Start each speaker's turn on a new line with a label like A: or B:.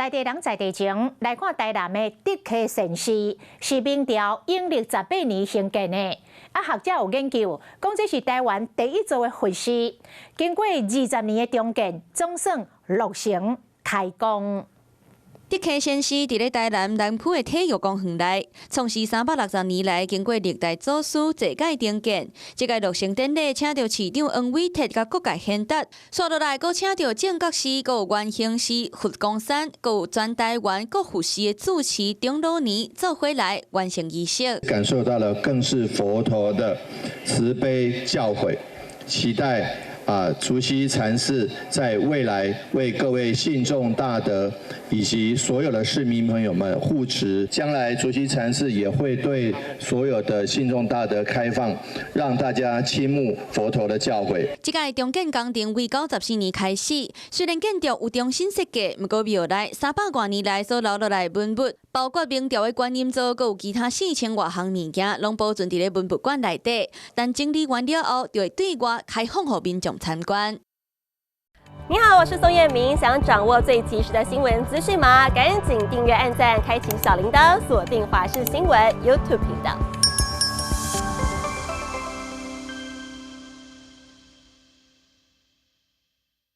A: 在地人在地情，來看台南的德溪禪寺，是明朝永曆十八年興建的。啊，學者有研究，講這是台灣第一座的佛寺。經過20年的重建，總算落成開工。
B: 德溪禪寺佇咧台南南區的體育公園內，創寺360年來，經過歷代祖師濟屆重建。這屆落成典禮，請著市長黃偉哲佮各界賢達，紲落來閣請著正覺寺、閣有元興寺、佛光山、閣有全台灣各佛寺的住持長老年做伙來完成儀式。
C: 感受到了更是佛陀的慈悲教誨，期待啊，竹溪禪寺在未來為各位信眾大德以及所有的市民朋友們護持，將來竹溪禪寺也會對所有的信眾大德開放，讓大家親沐佛陀的教誨。
B: 這屆重建工程為94年開始，雖然建築有重新設計，毋過廟內300外年來所留落來文物，包括明朝的觀音座，閣有其他4000外項物件，攏保存佇咧文物館內底。等整理完了後，就會對外開放予民眾參觀。
D: 你好，我是宋燕明。想掌握最及時的新聞資訊嗎？趕緊訂閱、按讚、開啟小鈴鐺，鎖定華視新聞 YouTube 頻道。